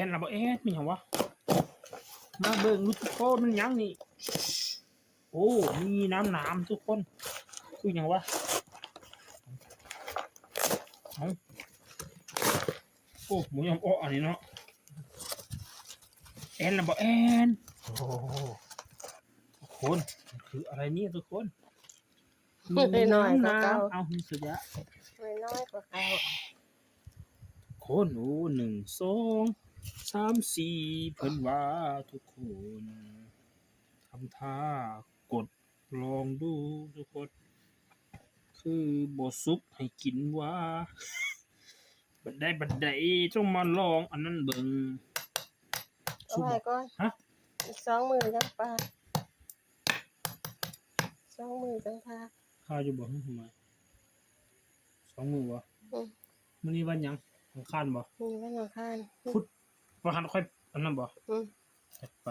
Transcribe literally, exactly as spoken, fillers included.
อนละบ่แอน มีหยังวะ มาเบิ่งดูทุกคน มันหยังนี่ โอ้ มีน้ำหนามทุกคน คือหยังวะ เอ้า โอ้ หมูยอมอ้ออันนี้เนาะ แอนละบ่แอน โอ้ ทุกคน คืออะไรเนี่ยทุกคน น้อยๆกว่าเก่า เอา มีสุดยอด น้อยๆกว่าเก่า คน โอ้ หนึ่ง สอง สาม สี่ เพิ่นว่าทุกคน ทำท่ากดลองดูทุกคน คือบ่สุกให้กินว่า บัดใดบัดใดต้องมาลองอันนั้นเบิ่ง เอาไว้ก่อน ฮะ อีกสองมื้อจั่งปาด สองมื้อจั่งปาด ข้าวอยู่บ่ ทำไม สองมื้อบ่ อืม มื้อนี้วันหยัง อังคารบ่ มื้อนี้วันอังคาร พุธ วันอังคารค่อยอันนั้นบ่ อืม จัดไป